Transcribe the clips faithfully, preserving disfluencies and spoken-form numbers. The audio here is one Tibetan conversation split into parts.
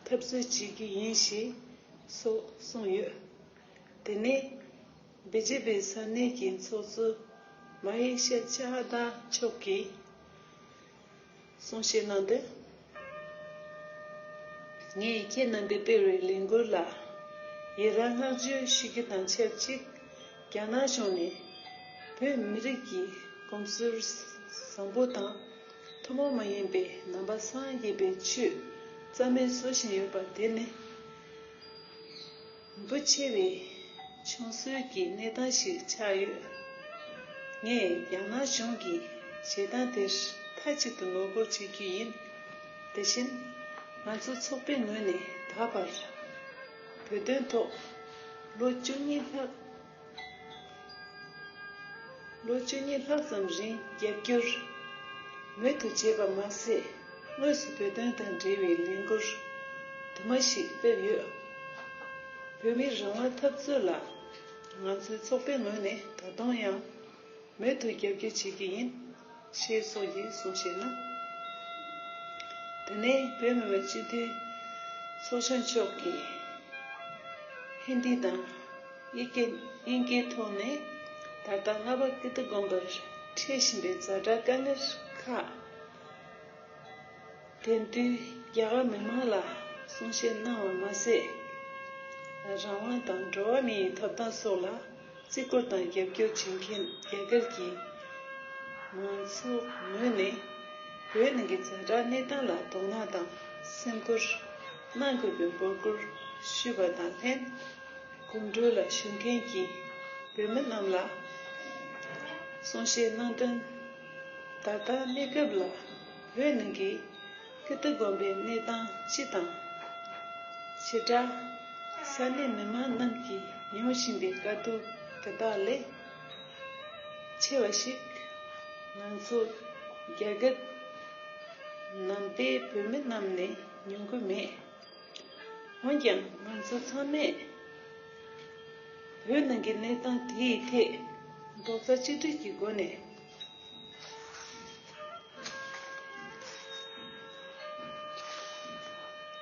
འཐབ་རྩོད་བྱེད་རྒྱུ་ཡིན་ཞེས་སོགས་གསུངས་ཡོད། དེ་ནས་བི་ཇེ་པི་ས་གནས་ཀྱི་ཚོགས་གཙོ་མ་ཧེ་ཤ་ཅ་ཧ་ད་མཆོག་གིས་གསུང་བཤད་གནང་དོན། ངས་ཁྱེད་རྣམ་པས་སྤེལ་བའི་ལས་འགུལ་ལ་ཡི་རང་བསྔགས་བརྗོད་ཞུ་རྒྱུ་དང་ཆབས་ཅིག་རྒྱ་ནག་གཞུང་ནས་བོད་མི་རིགས་ཀྱི་གོམས་སྲོལ་བཟང་པོ་དང་ཐུན་མོང་མ་ཡིན་པའི་ནང་པ་སངས་རྒྱས་པའི་ཆོས་རྩ་མེད་བཟོ་བཞིན་ཡོད་པ་དེ་ནི། འབུ་ཆེ་བའི་ཆང་སྲོལ་གྱི་གནས་སྟངས་ཤིག་ཆགས་ཡོད། ངས་རྒྱ་ནག་གཞུང་གི་བྱེད་སྟངས་དེར་མཐའ་གཅིག་ཏུ་ངོ་རྒོལ་བྱེད་རྒྱུ་ཡིན། དེ་བཞིན་ང་ཚོ་ཚོགས་པའི་ངོས་ནས་ད་བར་བོད་དོན་ཐོག་ལོ་བཅུ་གཉིས་ལྷག་ལོ་བཅུ་གཉིས་ལྷག་ཙམ་རིང་རྒྱབ་སྐྱོར་མུ་མཐུད་བྱས་པ་མ་ཟད། དངོས་སུ་བོད་དོན་དང་འབྲེལ་བའི་ལས་འགུལ་དུ་མ་ཞིག་སྤེལ་ཡོད། བོད་མིའི་རང་དབང་འཐབ་རྩོད་ལ་ང་ཚོའི་ཚོགས་པའི་ངོས་ནས་ད་དུང་ཡང་མུ་མཐུད་རྒྱབ་སྐྱོར་བྱེད་ཀྱི་ཡིན། ཞེས་སོགས་ཀྱི་གསུང་བཤད་གནང་། དེ་ནས་བོད་མི་མང་སྤྱི་འཐུས་ཚོགས་གཞོན་མཆོག་གིས་ཧིན་དི་དང་དབྱིན་སྐད་དབྱིན་སྐད་ཐོག་ནས་ད་ལྟ་ལྔ་པ་ཀིརྟི་དགོན་པར་འཕྲད་བཞིན་པའི་ཛ་དྲག་དཀའ་ངལ་ཁག་དེ་དུས་རྒྱ་གར་མི་མང་ལ་གསུང་བཤད་གནང་བ་མ་ཟད། རང་དབང་དང་འགྲོ་བ་མིའི་ཐོབ་ཐང་སོགས་ལ་བརྩི་བཀུར་དང་རྒྱབ་སྐྱོར་བྱེད་མཁན་རྒྱ་གར་གྱི་མང་ཚོགས་ངོས་ནས་བོད་ནང་གི་ཛ་དྲག་གནས་སྟངས་ལ་དོ་སྣང་དང་སེམས་ཁུར་གནང་དགོས་པའི་འབོད་སྐུལ་ཞུས་པ་དང་ལྷན། གོམ་བགྲོད་ལ་ཞུགས་མཁན་གྱི་བོད་མི་རྣམས་ལ་གསུང་བཤད་གནང་དོན། ད་ལྟ་གནས་སྐབས་ལ་བོད་ནང་གི་ཀིརྟི་དགོན་པའི་གནས་སྟངས་སྤྱི་དང་། བྱེ་བྲག་ས་གནས་མི་མང་རྣམས་ཀྱིས་མྱོང་བཞིན་པའི་དཀའ་སྡུག་དེ་དག་ལས་ཆེ་བ་ཞིག་ང་ཚོ་རྒྱ་གར་ནང་པའི་བོད་མི་རྣམས་ནས་མྱོང་གི་མེད། འོན་ཀྱང་ང་ཚོ་ཚང་མས་བོད་ནང་གི་གནས་སྟངས་དེའི་ཐད་རྡོག་རྩ་གཅིག་སྒྲིལ་གྱི་སྒོ་ནས་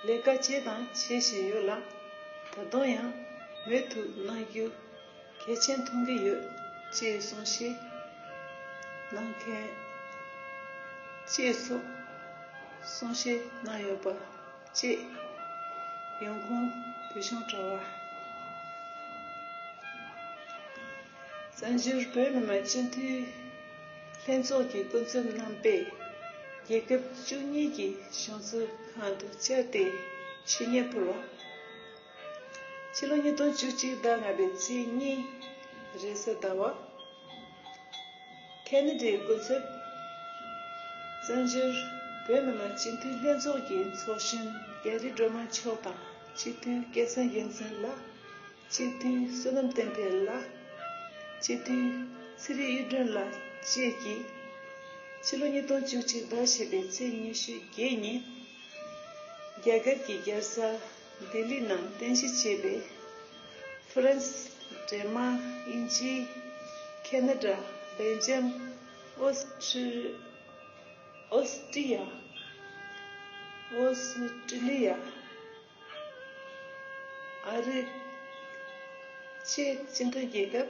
ལས་ཀ་བྱས་དང་བྱེད་བཞིན་ཡོད་ལ། ད་དུང་ཡང་མུ་མཐུད་གནང་རྒྱུ་གལ་ཆེན་མཐོང་གི་ཡོད་ཅེས་གསུང་བཤད་གནང་མཁན་བཅས་སོགས་གསུང་བཤད་གནང་ཡོད་པ་བཅས། ཡོང་ཁུངས་བོད་གཞུང་དྲ་བ། བཙན་བྱོལ་བོད་མི་མང་སྤྱི་འཐུས་ལྷན་ཚོགས་ཀྱི་སྐུ་ཚབ་རྣམ་པས་རྒྱལ་ཁབ་བཅུ་གཉིས་ཀྱི་གཞུང་ཚབ་ཁང་དུ་བཅར་ཏེ་ཆོས་ཉན་ཕུལ་བ། ཕྱི་ལོ་ཉིས་སྟོང་བཅུ་གཅིག་ཟླ་ལྔ་པའི་ཚེས་གཉིས་རེས་གཟའ་ཟླ་བ། ཁེ་ན་ཌའི་སྐུ་ཚབ། བཙན་བྱོལ་བོད་མི་མང་སྤྱི་འཐུས་ལྷན་ཚོགས་ཀྱི་ཚོགས་གཞོན་རྒྱ་རི་སྒྲོལ་མ་མཆོག་དང་སྤྱི་འཐུས་སྐལ་བཟང་རྒྱལ་མཚན་ལགས། སྤྱི་འཐུས་བསོད་ནམས་བསྟན་འཕེལ་ལགས། སྤྱི་འཐུས་ཚེ་རིང་གཡུ་སྒྲོན་ལགས་བཅས་ཀྱིས་ཕྱི་ལོ་ཉིས་སྟོང་བཅུ་གཅིག་ཟླ་བཞི་པའི་ཚེས་ཉི་ཤུ་བརྒྱད་ཉིན། རྒྱ་གར་གྱི་རྒྱལ་ས་ལྡི་ལི་ནང་རྟེན་གཞི་བྱས་པའི་ཧྥ་རན་སི། ཌེན་མཱག་དབྱིན་ཇི། ཁེ་ན་ཌ། སྦེལ་ཇམ། ཨོ་སི་ཀྲི། ཨོ་སི་ཀྲི་ཡ། ཨོ་སི་ཀྲི་ལི་ཡ། ཨ་རི་བཅས་སྤྱི་མཐུན་རྒྱལ་ཁབ།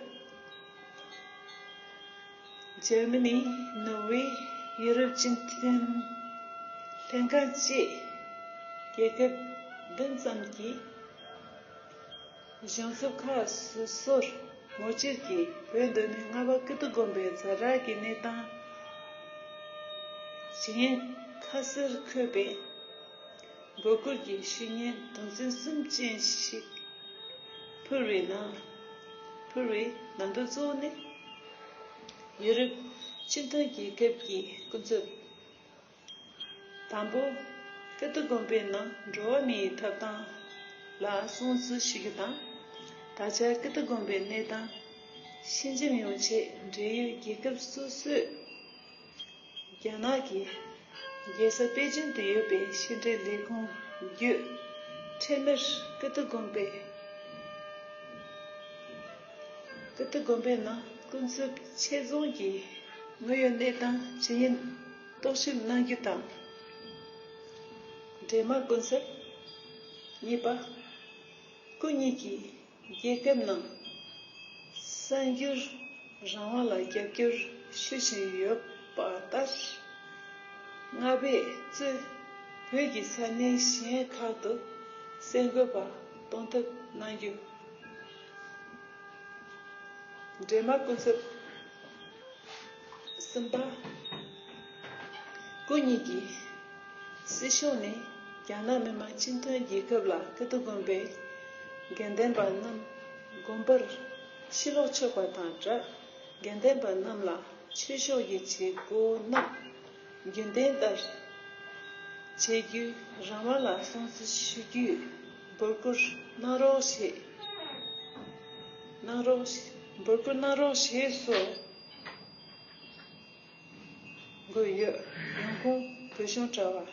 འཇར་མ་ནི། ནོར་ཝེ། ཡུ་རོབ་སྤྱི་མཐུན་ལྷན་ཁང་བཅས་རྒྱལ་ཁབ་བདུན་ཙམ་གྱི་གཞུང་ཚབ་ཁག་སོ་སོར་ངོ་བཅར་གྱིས་བོད་མདོ་སྨད་ལྔ་པ་ཀིརྟི་དགོན་པའི་ཛ་དྲག་གི་གནས་སྟངས་ཇི་སྙེད་ཁ་གསལ་འཁོད་པའི་འབོད་སྐུལ་གྱི་ཞུ་སྙན་དོན་ཚན་གསུམ་ཅན་ཞིག་ཕུལ་བའི་ནང་། ཕུལ་བའི་ནང་དོན་གཙོ་བོ་ནི། ཡུ་རོབ་སྤྱི་མཐུན་རྒྱལ་ཁབ་ཀྱི་སྐུ་ཚབ་དང་པོ། ཀིརྟི་དགོན་པའི་ནང་འགྲོ་བ་མིའི་ཐོབ་ཐང་ལ་སྲུང་བརྩི་ཞུ་རྒྱུ་དང་། ད་ཆ་ཀིརྟི་དགོན་པའི་གནས་སྟངས་ཞི་འཇམ་ཡོང་ཆེད་འབྲེལ་ཡོད་རྒྱལ་ཁབ་སོ་སོས། རྒྱ་ནག་གི་རྒྱལ་ས་པེ་ཅིན་དུ་ཡོད་པའི་ཕྱི་འབྲེལ་ལས་ཁུངས་བརྒྱུད། འཕྲལ་མར་ཀིརྟི་དགོན་པའི། ཀིརྟི་དགོན་པའི་ནང་སྐུ་ཚབ་ཆེད་རྫོང་གི་དངོས་ཡོད་གནས་སྟངས་ཇི་སྙེད་རྟོག་ཞིབ་གནང་རྒྱུ་དང་། འབྲེལ་མ་སྐུ་ཚབ། གཉིས་པ། སྐུ་ཉིད་ཀྱིས་རྒྱལ་ཁབ་ནང་གསར་འགྱུར་རང་དབང་ལ་རྒྱབ་སྐྱོར་ཞུ་བཞིན་ཡོད་པ་ལྟར། རྔ་པས་གཙོས་བོད་ཀྱི་ས་གནས་གཞན་ཁག་ཏུ་གསར་འགོད་པ་གཏོང་ཐབས་གནང་རྒྱུ། འདྲེས་མ་ཀུན་གསབ། གསུམ་པ། སྐུ་ཉིད་ཀྱིས་སྲིད་གཞུང་ནས་རྒྱ་ནག་མི་དམངས་སྤྱི་མཐུན་རྒྱལ་ཁབ་ལ་སྐུ་ཚེ་དགོན་པའི་དགེ་ལྡན་པ་རྣམས་དགོན་པར་ཕྱིར་ལོག་ཆོག་པ་དང་སྦྲགས། དགེ་ལྡན་པ་རྣམས་ལ་ཆོས་ཕྱོགས་ཀྱི་བྱེད་སྒོ་རྣམས་རྒྱུན་ལྡན་ལྟར་བྱེད་རྒྱུའི་རང་དབང་ལ་སྲུང་བརྩི་ཞུ་རྒྱུའི་འབོད་སྐུལ་གནང་རོགས་ཞེས། གནང་རོགས། འབོད་སྐུལ་གནང་རོགས་ཞེས་སོགས་འགོད་ཡོད། ཡོང་ཁུངས། བོད་གཞུང་དྲ་བ།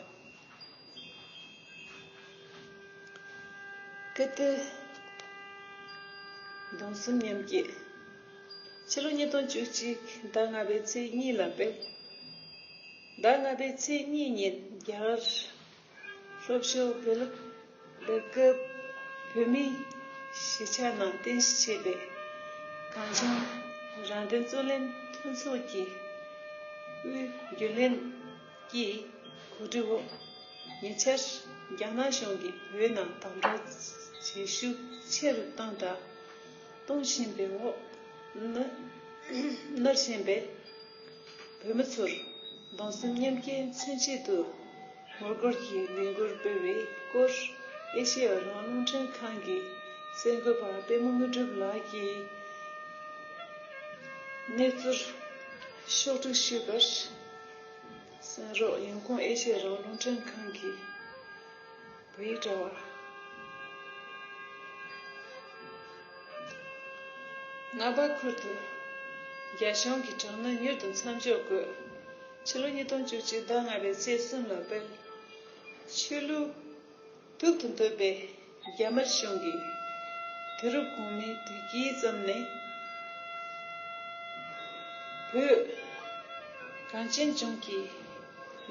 ཀི་ཏི་གདུང་སེམས་མཉམ་སྐྱེད། ཕྱི་ལོ་ཉིས་སྟོང་བཅུ་གཅིག་ཟླ་ལྔ་པའི་ཚེས་གཉིས་ལ་སྤེལ། ཟླ་ལྔ་པའི་ཚེས་གཉིས་ཉིན་རྒྱ་གར་ལྷོ་ཕྱོགས་བྷེལ་བྷེལ་ཀབ་བོད་མིའི་གཞིས་ཆགས་ནང་རྟེན་གཞི་བྱས་པའི་གངས་ལྗོངས་རང་བདེན་རྩོད་ལེན་མཐུན་ཚོགས་ཀྱི་དབུས་རྒྱུན་ལས་ཀྱི་གོ་སྒྲིག་འོག་ཉེ་ཆར་རྒྱ་ནག་གཞུང་གིས་བོད་ནང་དམ་དྲག་བྱེད་ཤུགས་ཆེ་རུ་བཏང་དང་གཏོང་བཞིན་པའི་འོག་ནི་མནར་བཞིན་པའི་བོད་མི་ཚོར་གདུང་སེམས་མཉམ་སྐྱེད་མཚོན་ཆེད་དུ་ངོ་རྒོལ་གྱི་ལས་འགུལ་སྤེལ་བའི་སྐོར་ཨེ་ཤེ་ཡ་རང་དབང་རླུང་འཕྲིན་ཁང་གི་གསར་འགོད་པ་པད་མ་དངོས་གྲུབ་ལགས་ཀྱིས་གནས་ཚུལ་ཕྱོགས་བསྒྲིགས་ཞུས་པར་གསན་རོགས། ཡོང་ཁུངས་ཨེ་ཤེ་ཡ་རང་དབང་རླུང་འཕྲིན་ཁང་གི་བོད་ཡིག་དྲ་བ། རྔ་པ་ཁུལ་དུ་རྒྱ་གཞུང་གི་དྲག་གནོན་མྱུར་དུ་མཚམས་འཇོག་དགོས། ཕྱི་ལོ་ཉིས་སྟོང་བཅུ་གཅིག་ཟླ་ལྔ་པའི་ཚེས་གསུམ་ལ་སྤེལ། ཆོས་ལུགས་གདུག་ཏུ་འདོད་པའི་རྒྱ་དམར་གཞུང་གིས་དུས་རབས་གོང་མའི་དུས་དཀྱིལ་ཙམ་ནས་བོད་གངས་ཅན་ལྗོངས་ཀྱི་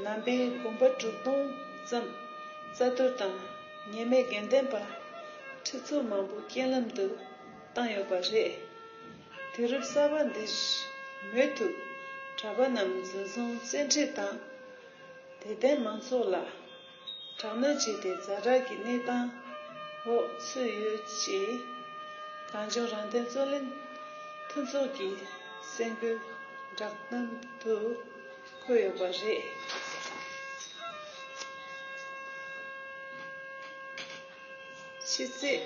ནང་པའི་དགོན་པ་དྲུག་སྟོང་ཙམ་རྩ་གཏོར་དང་ཉེས་མེད་དགེ་ལྡན་པ་ཁྲི་ཚོ་མང་པོ་རྐྱེན་ལམ་དུ་བཏང་ཡོད་པ་རེད། དུས་རབས་གསར་པ་འདིར་མུ་མཐུད་གྲྭ་པ་རྣམས་འཛིན་བཟུང་བཙན་ཁྲིད་དང་དད་ལྡན་མང་ཚོགས་ལ་དྲག་གནོན་བྱས་ཏེ་ཛ་དྲག་གི་གནས་སྟངས་འོག་ཚུད་ཡོད་ཅེས་གངས་ལྗོངས་རང་བདེན་རྩོད་ལེན་མཐུན་ཚོགས་ཀྱི་གསར་འགོད་བསྒྲགས་གཏམ་དུ་འཁོད་ཡོད་པ་རེད། ཕྱི་ཚེས།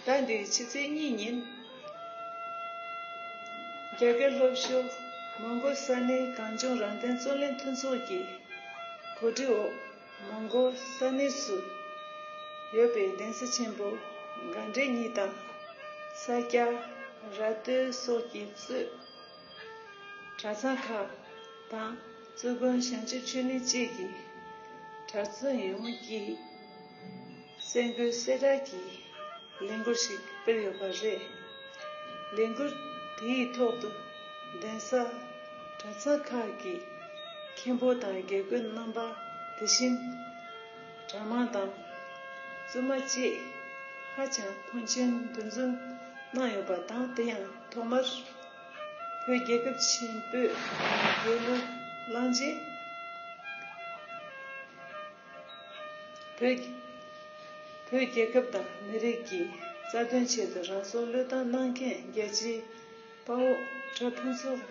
ཟླ་འདིའི་ཕྱི་ཚེས་གཉིས་ཉིན་རྒྱ་གར་ལྷོ་ཕྱོགས་མོན་གྷོ་ས་གནས་གངས་ལྗོངས་རང་བདེན་རྩོད་ལེན་མཐུན་ཚོགས་ཀྱི་གོ་སྒྲིག་འོག་མོན་གྷོ་ས་གནས་སུ་ཡོད་པའི་གདན་ས་ཆེན་པོ་དགའ་འབྲས་གཉིས་དང་ས་སྐྱ་ར་སྟོད་སོགས་ཀྱིས་གཙོས་གྲྭ་ཚང་ཁག་དང་གཙུག་དགོན་བྱང་ཆུབ་ཆོས་གླིང་བཅས་ཀྱི་གྲྭ་བཙུན་ཡོངས་ཀྱིས་གསར་འགོད་གསལ་བསྒྲགས་ཀྱི་ལས་འགུལ་ཞིག་སྤེལ་ཡོད་པ་རེད། ལས་འགུལ་དེའི་ཐོག་ཏུ་གདན་ས་གྲྭ་ཚང་ཁག་གི་མཁན་པོ་དང་དགེ་བསྐོས་རྣམ་པ་དེ་བཞིན་གྲྭ་མང་དང་བཙུན་མ་བཅས་ཧ་ཅང་ཕོན་ཆེན་འདུ་འཛོམས་གནང་ཡོད་པ་དང་། དེ་ཡང་ཐོག་མར་བོད་རྒྱལ་ཁབ་ཆེན་པོས་རྒྱལ་གླུ་བླངས་རྗེས། བོད། བོད་རྒྱལ་ཁབ་དང་མི་རིགས་ཀྱི་རྩ་དོན་ཆེད་དུ་རང་སྲོག་བློས་བཏང་གནང་མཁན་རྒྱལ་གཅེས་དཔའ་བོ་གྲྭ་ཕུན་ཚོགས་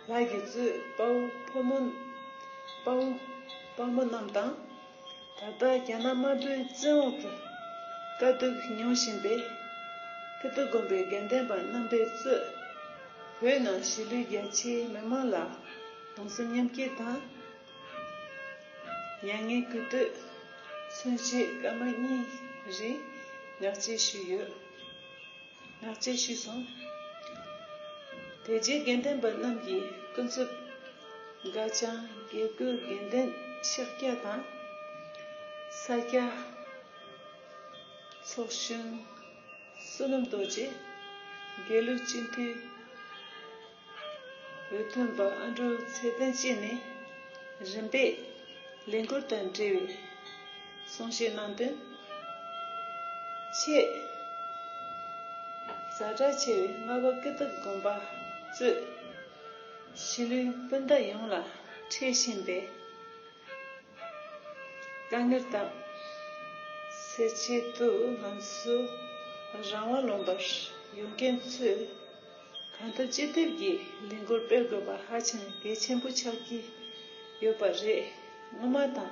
ལགས་ཀྱིས་གཙོས་དཔའ་བོ་ཕོ་མོ། དཔའ་བོ་དཔའ་མོ་རྣམས་དང་། ད་ལྟ་རྒྱ་ནག་དམར་པོའི་བཙན་འོག་ཏུ་དཀའ་སྡུག་མྱོང་བཞིན་པའི་ཀི་ཏུ་དགོན་པའི་དགེ་ལྡན་པ་རྣམ་པས་གཙོས་བོད་ནང་གཞིས་ལུས་རྒྱ་ཆེའི་མི་མང་ལ་གདུང་སེམས་མཉམ་སྐྱེད་དང་། མྱ་ངན་གུས་འདུད། མཚོན་བྱེད་སྐར་མ་གཉིས་རིང་ངག་བཅད་ཞུས་ཡོད། ངག་བཅད་ཞུས་སོང་། དེ་རྗེས་དགེ་ལྡན་པ་རྣམས་ཀྱིས་ཀུན་རྫོབ་དགའ་བྱང་དགེ་བསྐོས་དགེ་འདུན་ཤཱཀྱ་དང་། ས་སྐྱ་ཚོགས་གཞོན་བསོད་ནམས་རྡོ་རྗེ། དགེ་ལུགས་སྤྱི་འཐུས་འོས་ཐོན་པ་ཨ་འབྲུག་ཚེ་བརྟན་བཅས་ནས་རིམ་པས་ལས་འགུལ་དང་འབྲེལ་བའི་གསུང་བཤད་གནང་དོན། ཆེད། ཛ་དྲག་ཆེ་བའི་རྔ་པ་ཀིརྟི་དགོན་པ་གཙོས་གཞིས་ལུས་སྤུན་ཟླ་ཡོངས་ལ་འཕྲད་བཞིན་པའི་དཀའ་ངལ་དང་། སེལ་ཆེད་དུ་ང་ཚོ་རང་དབང་ལུང་པར་ཡོང་མཁན་ཚོས་གང་ཐུབ་ཅི་ཐུབ་ཀྱིས་ལས་འགུལ་སྤེལ་དགོས་པ་ཧ་ཅང་གལ་ཆེན་པོ་ཆགས་ཀྱི་ཡོད་པ་རེད། སྔོན་མ་དང་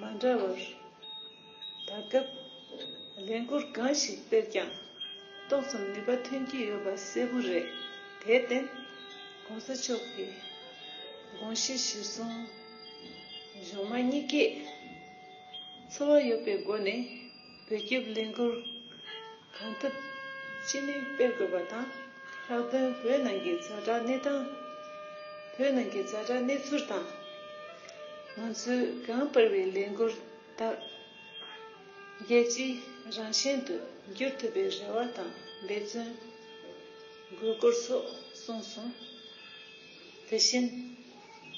མ་འདྲ་བར། ད་སྐབས་ལས་འགུལ་གང་ཞིག་སྤེལ་ཀྱང་ཏོག་ཙམ་ནུས་པ་ཐོན་གྱི་ཡོད་པ་གསལ་པོ་རེད། དེར་བརྟེན་༸གོང་ས་མཆོག་གི་དགོངས་གཞི་གཞིར་བཟུང་གཞུང་མང་གཉིས་ཀས་འཚོ་བ་ཡོད་པའི་སྒོ་ནས་བོད་སྐྱོབ་ལས་འགུལ་གང་ཐུབ་ཅི་ནུས་སྤེལ་དགོས་པ་དང་། ལྷག་དོན་བོད་ནང་གི་ཛ་དྲག་གནས་སྟངས། བོད་ནང་གི་ཛ་དྲག་གནས་ཚུལ་དང་། ང་ཚོས་གང་སྤེལ་བའི་ལས་འགུལ་དག་རྒྱལ་སྤྱིའི་རང་བཞིན་དུ་འགྱུར་ཐུབ་པའི་རེ་བ་དང་འབད་བརྩོན་དགོས་སྐོར་སོགས་གསུངས་སོང་། དེ་བཞིན་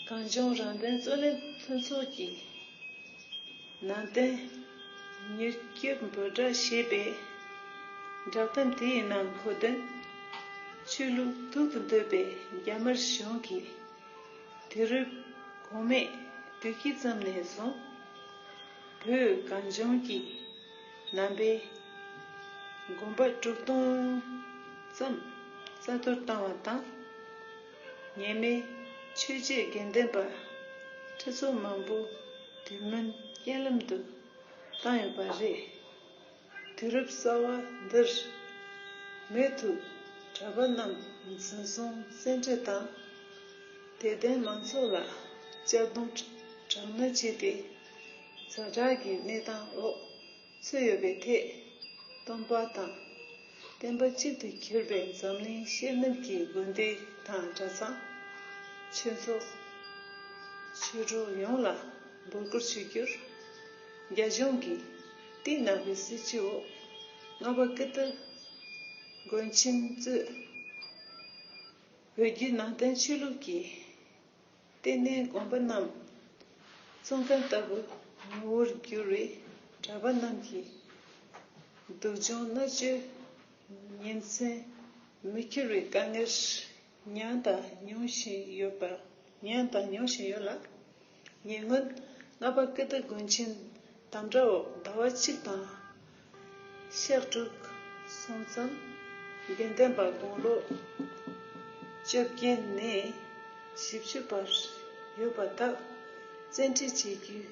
གངས་ལྗོངས་རང་བཙན་རྩོད་ལེན་མཐུན་ཚོགས་ཀྱི་ནང་བསྟན་མྱུར་སྐྱོབ་འབོད་སྒྲ་ཞེས་པའི་བསྒྲགས་གཏམ་དེའི་ནང་འཁོད་དོན། ཆོས་ལུགས་དུག་ཏུ་འདོད་པའི་རྒྱ་དམར་གཞུང་གིས་དུས་རབས་གོང་མའི་དུས་དཀྱིལ་ཙམ་ནས་བཟུང་བོད་གངས་ལྗོངས་ཀྱི་ནང་པའི་དགོན་པ་དྲུག་སྟོང་ཙམ་རྩ་གཏོར་བཏང་བ་དང་། ཉེས་མེད་ཆོས་བྱེད་དགེ་འདུན་པ་ཁྲི་ཚོ་མང་པོ་དུས་མིན་རྐྱེན་ལམ་དུ་བཏང་ཡོད་པ་རེད། དུས་རབས་གསར་བ་འདིར་མུ་མཐུད་གྲྭ་པ་རྣམས་འཛིན་བཟུང་བཙན་ཁྲིད་དང་། དད་ལྡན་མང་ཚོགས་ལ་གཅར་རྡུང་དྲག་གནོན་བྱས་ཏེ། ཛ་དྲག་གི་གནས་སྟངས་འོག་ཚུད་ཡོད་པའི་ཐད། སྟོན་པ་དང་བསྟན་པ་གཅིག་ཏུ་གྱུར་པའི་འཛམ་གླིང་ཤེས་རྣམ་གྱི་དགོན་སྡེ་དང་གྲྭ་ཚང་། ཆོས་ཚོགས། ཆོས་གྲོགས་ཡོངས་ལ་འབོད་སྐུལ་ཞུ་རྒྱུར། རྒྱ་གཞུང་གིས་དེ་ནང་པའི་སྲིད་བྱུས་འོག་རྔ་པ་ཀིརྟི་དགོན་ཆེན་གཙོས་བོད་བརྒྱུད་ནང་བསྟན་ཆོས་ལུགས་ཀྱི་ལྟེ་གནས་དགོན་པ་རྣམས་བཙོན་ཁང་ལྟ་བུ་ངོ་བོར་གྱུར་བའི་གྲྭ་པ་རྣམས་ཀྱི་སྡུག་སྦྱོང་མནར་གཅོད་ཉིན་མཚན་མི་འཁྱོལ་བའི་དཀའ་ངལ་མྱངས་དང་མྱོང་བཞིན་ཡོད་པ། མྱངས་དང་མྱོང་བཞིན་ཡོད་ལ། ཉེ་སྔོན་རྔ་པ་ཀིརྟི་དགོན་ཆེན་དམ་དྲག་འོག་ཟླ་བ་གཅིག་དང་ཞག་དྲུག་སོང་ཙང་དགེ་འདུན་པ་དགུང་ལོ་བཅོ་བརྒྱད་ནས་བཞི་བཅུ་བར་ཡོད་པ་དག་བཙན་ཁྲིད་བྱེད་རྒྱུའི་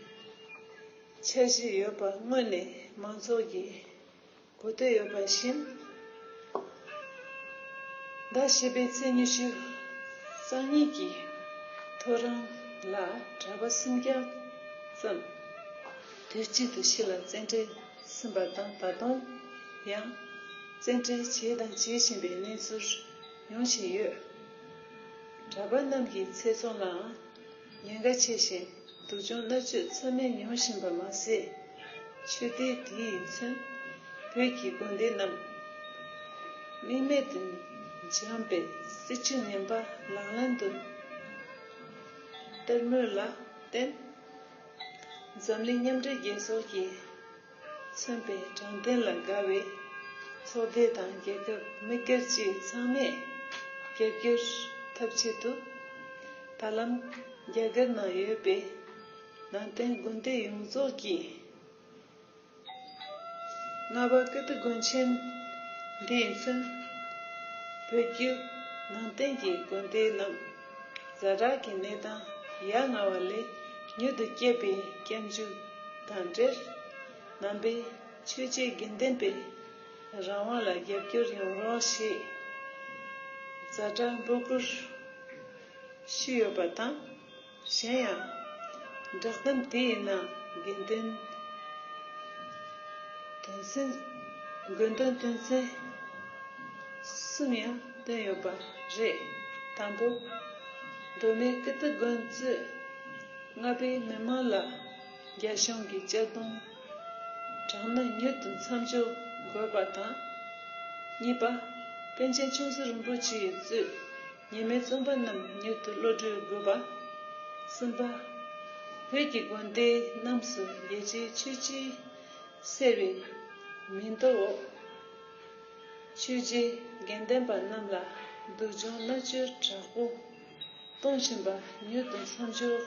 འཆར་གཞི་ཡོད་པ་སྔོན་ནས་མང་ཚོགས་ཀྱིས་གོ་ཐོས་ཡོད་པ་བཞིན། ཟླ་བཞི་པའི་ཚེས་ཉི་ཤུ་སང་ཉིན་གྱི་ཐོ་རངས་ལ་གྲྭ་པ་སུམ་བརྒྱ་ཙམ་དུས་གཅིག་ཏུ་ཕྱི་ལ་བཙན་ཁྲིད་ཟིན་པ་དང་། ད་དུང་ཡང་བཙན་ཁྲིད་བྱས་དང་བྱེད་བཞིན་པའི་གནས་ཚུལ་ཡོང་བཞིན་ཡོད། གྲྭ་པ་རྣམས་ཀྱི་ཚེ་སྲོག་ལའང་ཉེན་ཁ་ཆེ་ཞིང་། སྡུག་སྦྱོང་མནར་གཅོད་ཚད་མེད་མྱོང་བཞིན་པ་མ་ཟད། ཆོས་སྡེ་དེ་ཡིས་མཚོན་བོད་ཀྱི་དགོན་སྡེ་རྣམས་རྨེག་མེད་དུ་འཇོམས་པའི་སྲིད་བྱུས་ངན་པ་ལག་ལེན་དུ་བསྟར་མུས་ལ་བརྟེན། འཛམ་གླིང་མཉམ་འབྲེལ་རྒྱལ་ཚོགས་ཀྱིས་མཚོན་པའི་དྲང་བདེན་ལ་དགའ་བའི་ཚོགས་སྡེ་དང་རྒྱལ་ཁབ་མི་སྒེར་བཅས་ཚང་མས་རྒྱབ་སྐྱོར་ཐབས་ཆེད་དུ། ད་ལམ་རྒྱ་གར་ནང་ཡོད་པའི་ནང་བསྟན་དགོན་སྡེ་ཡོངས་རྫོགས་ཀྱིས་རྔ་པ་ཀིརྟི་དགོན་ཆེན་འདི་ཡིས་མཚོན་བོད་བརྒྱུད་ནང་བསྟན་གྱི་དགོན་སྡེ་རྣམས་ཛ་དྲག་གི་གནས་སྟངས་ཡ་ང་བ་ལས་མྱུར་དུ་སྐྱོབ་པའི་སྐྱབས་འཇུག་དང་འབྲེལ། ནང་པའི་ཆོས་བྱེད་དགེ་འདུན་པའི་རང་དབང་ལ་རྒྱབ་སྐྱོར་ཡོང་རོགས་ཞེས་ཛ་དྲག་འབོད་སྐུལ་ཞུས་ཡོད་པ་དང་། གཞན་ཡང་བསྒྲགས་གཏམ་དེའི་ནང་དགེ་འདུན་དོན་ཚན། དགོན་དོན་དོན་ཚན་གསུམ་ཡང་བཏོན་ཡོད་པ་རེད། དང་པོ། མདོ་སྨད་ཀིརྟི་དགོན་གཙོས་རྔ་པའི་མི་མང་ལ་རྒྱ་གཞུང་གི་གཅར་རྡུང་དྲག་གནོན་མྱུར་དུ་མཚམས་འཇོག་དགོས་པ་དང་། གཉིས་པ། པཎ་ཆེན་ཆུང་ཟུར་རིན་པོ་ཆེ་གཙོས་ཉེས་མེད་བཙོན་པ་རྣམས་མྱུར་དུ་གློད་གྲོལ་དགོས་པ། གསུམ་པ། བོད་ཀྱི་དགོན་སྡེ་རྣམས་སུ་རྒྱལ་སྤྱིའི་ཆོས་བརྒྱུད་སེལ་བའི་ མི་འདུག་ཆོས་རྗེ་དགེ་ལྡན་པ་རྣམས་ལ་སྡུག་སྦྱོང་མནར་གཅོད་དྲག་པོ་གཏོང་བཞིན་པ་མྱུར་དུ་མཚམས་འཇོག་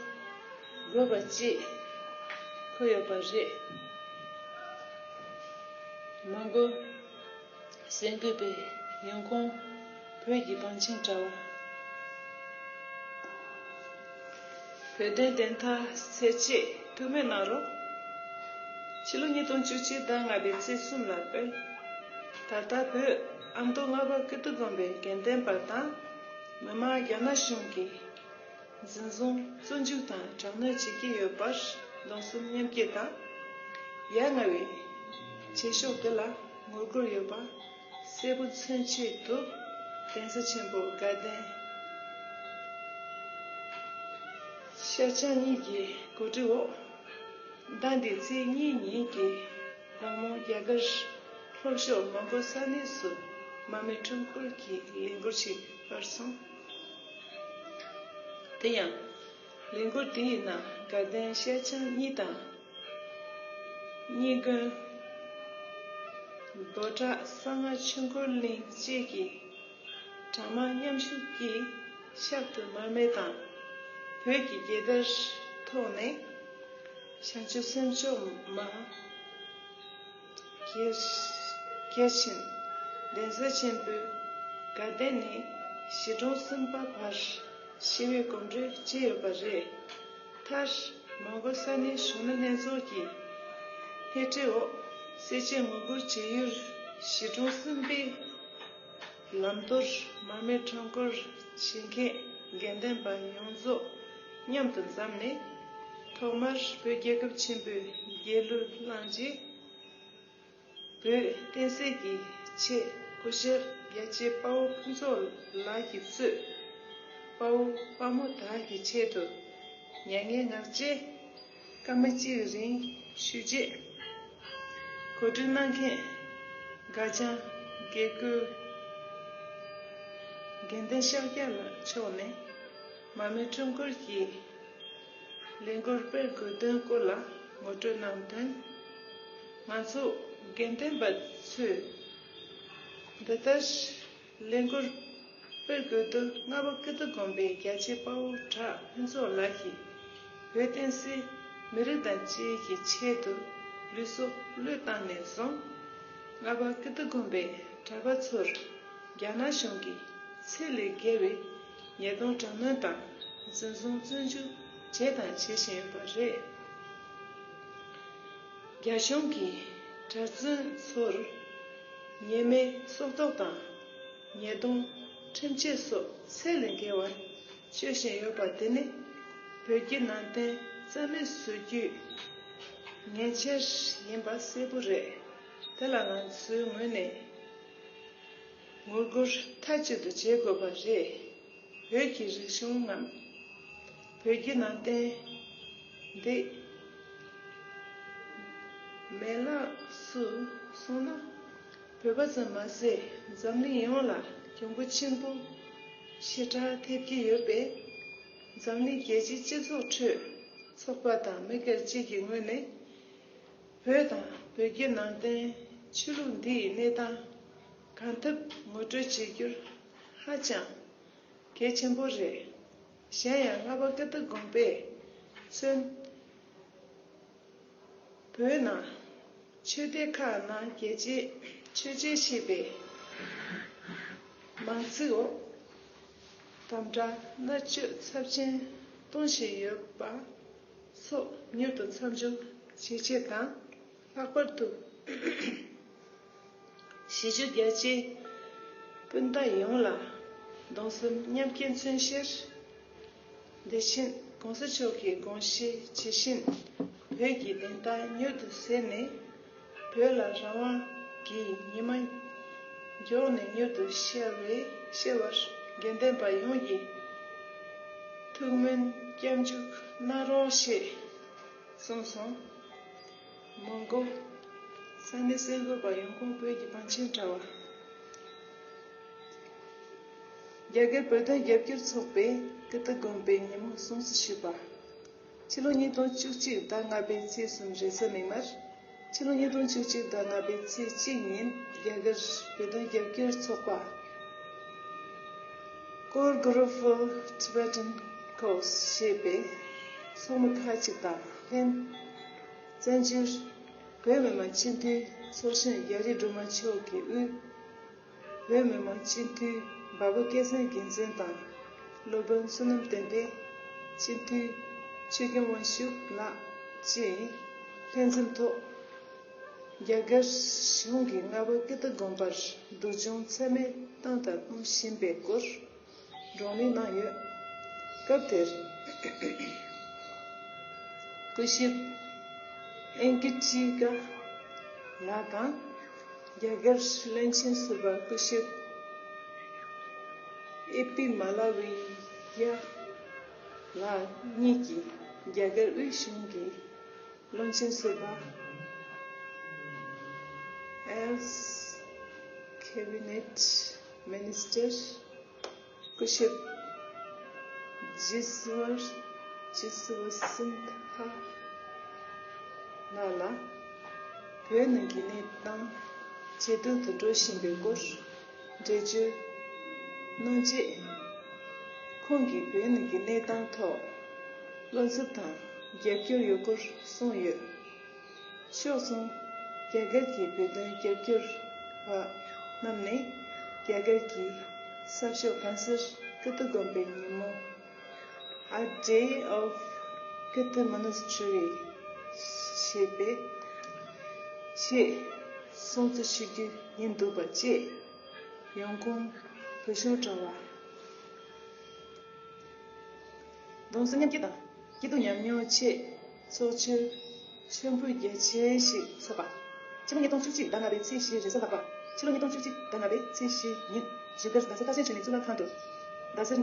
དགོས་པ་ཅེས་འཁོད་ཡོད་པ་རེད། མོན་གྷོ་གསར་འགོད་པའི་ཡོང་ཁུངས་བོད་ཀྱི་བང་ཆེན་དྲ་བ། བོད་དོན་བདེན་མཐའ་འཚོལ་ཆེད་ཐུགས་སྨོན་གནང་རོགས། ཕྱི་ལོ་ཉིས་སྟོང་བཅུ་གཅིག་ཟླ་ལྔ་པའི་ཚེས་གསུམ་ལ་སྤེལ། ད་ལྟ་བོད་ཨ་མདོ་རྔ་པ་ཀིརྟི་དགོན་པའི་དགེ་ལྡན་པ་དང་མི་མང་རྒྱ་ནག་གཞུང་གིས་འཛིན་བཟུང་བཙོན་འཇུག་དང་དྲག་གནོན་བྱེད་ཀྱི་ཡོད་པར་གདུང་སེམས་མཉམ་སྐྱེད་དང་། ཡ་ང་བའི་བྱེད་ཕྱོགས་འདི་ལ་ངོ་རྒོལ་ཡོད་པ་གསལ་པོ་མཚོན་ཆེད་དུ། གདན་ས་ཆེན་པོ་དགའ་ལྡན་ཤར་བྱང་གཉིས་ཀྱི་གོ་སྒྲིག་འོག་ཟླ་འདིའི་ཚེས་གཉིས་ཉིན་གྱི་དགོང་མོ་རྒྱ་གར་ལྷོ་ཕྱོགས་མོན་གྷོ་ས་གནས་སུ་མར་མེ་ཁྲོམ་སྐོར་གྱི་ལས་འགུལ་ཞིག་སྤེལ་སོང་། དེ་ཡང་། ལས་འགུལ་དེའི་ནང་དགའ་ལྡན་ཤར་བྱང་གཉིས་དང་། གཉིས་དགོན། རྡོ་བྲག་གསང་སྔགས་ཆོས་འཁོར་གླིང་བཅས་ཀྱི་གྲྭ་མང་མཉམ་ཞུགས་ཀྱིས་ཕྱག་ཏུ་མར་མེ་དང་། བོད་ཀྱི་རྒྱལ་དར་ཐོགས་ནས། བྱང་ཆུབ་སེམས་མཆོག་མ། རྒྱལ་རྒྱལ་ཆེན་གདན་ས་ཆེན་པོའི་དགའ་ལྡན་ནས་གཞིས་གྲོང་གསུམ་པ་བར་ཞི་བའི་གོམ་བགྲོད་བྱས་ཡོད་པ་རེད། མཐར་མོན་གྷོ་ས་གནས་གཞོན་ནུ་ལྷན་ཚོགས་ཀྱི་སྣེ་ཁྲིད་འོག་སེར་བྱེས་ངོ་རྒོལ་བྱེད་ཡུལ་གཞིས་གྲོང་གསུམ་པའི་ལམ་མདོར་མར་མེ་ཁྲོམ་སྐོར་བྱེད་མཁན་དགེ་ལྡན་པ་ཡོངས་རྫོགས་མཉམ་དུ་འཛོམས་ནས། ཐོག་མར་བོད་རྒྱལ་ཁབ་ཆེན་པོའི་རྒྱལ་གླུ་བླངས་རྗེས། བོད་བསྟན་སྲིད་ཀྱི་ཆེད་སྐུ་ཞབས་རྒྱལ་གཅེས་དཔའ་བོ་ཕུན་ཚོགས་ལགས་ཀྱིས་གཙོས་དཔའ་བོ་དཔའ་མོ་དག་གི་ཆེད་དུ་མྱ་ངན་ངག་བཅད་སྐར་མ་གཅིག་རིང་ཞུས་རྗེས། གོ་སྒྲིག་གནང་མཁན་སྒ་བྱང་དགེ་བསྐོས་དགེ་འདུན་ཤཱཀྱ་ལགས་མཆོག་ནས་མར་མེ་ཁྲོམ་སྐོར་གྱི་ལས་འགུལ་སྤེལ་དགོས་དོན་སྐོར་ལ་ངོ་སྤྲོད་གནང་དོན། ང་ཚོ་དགེ་ལྡན་པ་ཚོས་འདི་ལྟར་ལས་འགུལ་སྤེལ་དགོས་དོན། རྔ་པ་ཀིརྟི་དགོན་པའི་རྒྱལ་གཅེས་དཔའ་བོ་གྲགས་ཕུན་ཚོགས་ལགས་ཀྱིས་བོད་བསྟན་སྲིད་མི་རིགས་དང་བཅས་ཀྱི་ཆེད་དུ་ལུས་སྲོག་བློས་བཏང་ནས་བཟུང་། རྔ་པ་ཀིརྟི་དགོན་པའི་གྲྭ་པ་ཚོར་རྒྱ་ནག་གཞུང་གིས་ཚད་ལས་བརྒལ་བའི་ཉེས་རྡུང་དྲག་གནོན་དང་འཛིན་བཟུང་བཙོན་འཇུག་བྱས་དང་བྱེད་བཞིན་ཡོད་པ་རེད། རྒྱ་གཞུང་གིས་གྲྭ་བཙུན་ཚོར་ཉེས་མེད་སྲོག་ཐོག་དང་ཉེས་རྡུང་ཁྲིམས་ཆད་སོགས་ཚད་ལས་བརྒལ་བ་སྤྱོད་བཞིན་ཡོད་པ་དེ་ནི་བོད་བརྒྱུད་ནང་བསྟན་རྩ་མེད་བཟོ་རྒྱུའི་ཉེས་ཆད་ཡིན་པ་གསལ་པོ་རེད། དེ་ལ་ང་ཚོའི་ངོས་ནས་ངོ་རྒོལ་མཐའ་གཅིག་ཏུ་བྱེད་དགོས་པ་རེད། བོད་ཀྱི་རིག་གཞུང་ངམ་བོད་བརྒྱུད་ནང་བསྟན་འདི་མེད་བརླག་སུ་སོང་ན། བོད་པ་ཙམ་མ་ཟད་འཛམ་གླིང་ཡོངས་ལ་གྱོང་པོ་ཆེན་པོ་ཞེ་དྲག་ཐེབས་ཀྱི་ཡོད་པས། འཛམ་གླིང་རྒྱལ་སྤྱིའི་སྤྱི་ཚོགས་ཁྲོད་ཚོགས་པ་དང་མི་སྒེར་བཅས་ཀྱི་ངོས་ནས། བོད་དང་བོད་བརྒྱུད་ནང་བསྟན་ཆོས་ལུགས་འདི་ཡི་གནས་སྟངས་གང་ཐུབ་ངོ་སྤྲོད་བྱེད་རྒྱུར་ཧ་ཅང་གལ་ཆེན་པོ་རེད། གཞན་ཡང་རྔ་པ་ཀིརྟི་དགོན་པས་མཚོན། བོད་ནང་ཆོས་སྡེ་ཁག་ནང་རྒྱལ་གཅེས་ཆོས་གཅེས་ཞེས་པའི་མིང་ཚིག་འོག་དམ་དྲག་མནར་གཅོད་ཚབས་ཆེན་གཏོང་བཞིན་ཡོད་པ་སོགས་མྱུར་དུ་མཚམས་འཇོག་བྱེད་ཆེད་དང་། ལྷག་པར་དུ་གཞིས་བཞུགས་རྒྱ་ཆེའི་སྤུན་ཟླ་ཡོངས་ལ་གདུང་སེམས་མཉམ་སྐྱེད་མཚོན་ཕྱིར། དེ་བཞིན་གོང་ས་མཆོག་གི་དགོངས་གཞི་ཇི་བཞིན་བོད་ཀྱི་བདེན་མཐའ་མྱུར་དུ་གསལ་ནས། བོད་ལ་རང་དབང་གི་ཉི་མ་མགྱོགས་ནས་མྱུར་དུ་ཤར་བའི་ཤར་བར་དགེ་ལྡན་པ་ཡོངས་ཀྱིས་ཐུགས་སྨོན་སྐྱབས་འཇུག་གནང་རོགས་ཞེས་གསུངས་སོང་། མོན་གྷོ། ས་གནས་གསར་འགོད་པ་ཡོང་ཁུངས་བོད་ཀྱི་བང་ཆེན་དྲ་བ། རྒྱ་གར་བོད་དོན་རྒྱབ་སྐྱོར་ཚོགས་པས་ཀིརྟི་དགོན་པའི་ཉིན་མོ་སྲུང་བརྩི་ཞུས་པ། ཕྱི་ལོ་ཉིས་སྟོང་བཅུ་གཅིག་ཟླ་ལྔ་པའི་ཚེས་གསུམ་རེས་གཟའ་མིག་དམར། ཕྱི་ལོ་ཉིས་སྟོང་བཅུ་གཅིག་ཟླ་ལྔ་པའི་ཚེས་གཅིག་ཉིན་རྒྱ་གར་བོད་དོན་རྒྱབ་སྐྱོར་ཚོགས་པ། Core Group for Tibetan Cause ཞེས་པའི་ཚོགས་མི་ཁག་ཅིག་དང་ལྷན། བཙན་བྱོལ་བོད་མི་མང་སྤྱི་འཐུས་ཚོགས་གཞོན་རྒྱ་རི་སྒྲོལ་མ་མཆོག་གི་དབུས། བོད་མི་མང་སྤྱི་འཐུས་འབའ་པོ་སྐལ་བཟང་རྒྱལ་མཚན་དང་། སློབ་དཔོན་བསོད་ནམས་བསྟན་འཕེལ། སྤྱི་འཐུས་ཆོས་སྐྱོང་དབང་ཕྱུག་ལགས་བཅས་ལྷན་འཛོམས་ཐོག་རྒྱ་གར་གཞུང་གིས་རྔ་པ་ཀི་ཏི་དགོན་པར་སྡུག་སྦྱོང་ཚད་མེད་བཏང་དང་གཏོང་བཞིན་པའི་སྐོར་བགྲོ་གླེང་གནང་ཡོད། སྐབས་དེར། སྐུ་ཞབས་ཨེན་ཀི་ཅི་ཀ་ལགས་དང་། རྒྱ་གར་བློན་ཆེན་ཟུར་པ་སྐུ་ཞབས་ཨེ་པི་མ་ལ་ཝི་ཡ་ལགས་གཉིས་ཀྱིས་རྒྱ་གར་དབུས་གཞུང་གི་བློན་ཆེན་ཟུར་པ། Else Cabinet Minister སྐུ་ཞབས་ཇི་སུ་ཝར་ཇི་སུ་ཝར་སིན་ཧ་ལགས་ལ་བོད་ནང་གི་གནས་སྟངས་ཇེ་སྡུག་ཏུ་འགྲོ་བཞིན་པའི་སྐོར་འགྲེལ་བརྗོད་གནང་རྗེས། ཁོང་གིས་བོད་ནང་གི་གནས་སྟངས་ཐོག་བློ་འཚབ་དང་རྒྱབ་སྐྱོར་ཡོད་སྐོར་གསུངས་ཡོད། ཕྱོགས་མཚུངས། རྒྱ་གར་གྱི་བོད་དོན་རྒྱབ་སྐྱོར་བ་རྣམས་ནས་རྒྱ་གར་གྱི་གསར་ཤོག་གང་སར་ཀི་ཏི་དགོན་པའི་ཉིན་མོ། A Day of Kirti Monastery ཞེས་པའི་ཆེད་སྲུང་བརྩི་ཞུ་རྒྱུ་ཡིན་འདུག་པ་བཅས་ཡོང་ཁུངས་བོད་གཞུང་དྲ་བ། གདུང་སེམས་མཉམ་སྐྱེད་དང་སྐྱིད་སྡུག་མཉམ་མྱོང་ཆེད་ཚོགས་ཆེན་མཆོད་འབུལ་རྒྱ་ཆེན་ཞིག་ཚོགས་པ། ཕྱི་ལོ་ཉིས་སྟོང་བཅུ་གཅིག་ཟླ་ལྔ་པའི་ཚེས་བཞི་རེས་གཟའ་ལྷག་པ། ཕྱི་ལོ་ཉིས་སྟོང་བཅུ་གཅིག་ཟླ་ལྔ་པའི་ཚེས་བཞི་ཉིན་བཞུགས་སྒར་རྡ་ས་ཁ་ཆེ་ཆོས་གླིང་གཙུག་ལག་ཁང་དུ། རྡ་སའི་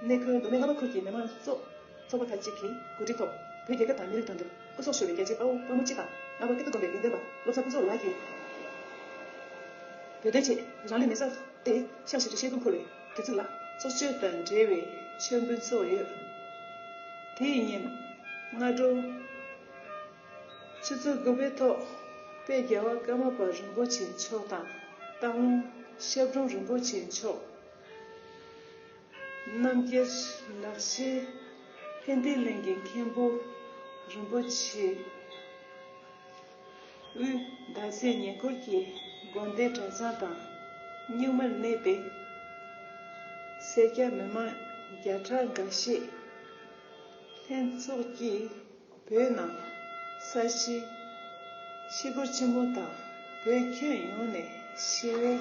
གནས་ཁུལ་མདོ་སྨད་རྔ་པ་ཁུལ་གྱི་མི་མང་ཚོགས་ཚོགས་པ་ཁག་ཅིག་གིས་གོ་སྒྲིག་ཐོག་བོད་རྒྱལ་ཁབ་དང་མི་རིགས་དོན་དུ་སྐུ་སྲོག་ཤོར་བའི་རྒྱལ་གཅེས་དཔའ་བོ་དཔའ་མོ་སྤྱི་དང་རྔ་པ་ཀིརྟི་དགོན་པའི་དགེ་འདུན་པ་བློ་བཟང་ཕུན་ཚོགས་ལགས་ཀྱིས། བོད་དོན་ཆེད་རང་ལུས་མེ་སྲེག་སྟེ་ཤ་ཞེ་དྲག་བཤད་སྒོ་འཁོར་བའི་དུས་ཚོད་ལ་ཚོགས་ཆོས་དང་འབྲེལ་བའི་མཆོད་འབུལ་ཚོགས་ཡོད། དེའི་ཉིན་སྔ་དྲོ་ཆུ་ཚོད་དགུ་པའི་ཐོག་དཔལ་རྒྱལ་བ་ཀརྨ་པ་རིན་པོ་ཆེ་མཆོག་དང་སྟག་ལུང་ཤར་གྲོང་རིན་པོ་ཆེ་མཆོག་རྣམ་རྒྱལ་ལག་ཤེས་ཕན་བདེ་གླིང་གི་མཁན་པོ་རིན་པོ་ཆེ་དབུས་རྡ་སའི་ཉེ་འཁོར་གྱི་དགོན་སྡེ་གྲྭ་ཚང་དང་གཉུག་མར་གནས་པའི་སེར་སྐྱ་མི་མང་བརྒྱ་ཕྲག་འགའ་ཤས་ལྷན་ཚོགས་ཀྱིས། བོད་ནང་ས་གཞི་ཤི་སྒོར་ཆེན་མོ་དང་བོད་ཁྱོན་ཡོངས་ནས་ཞི་བའི་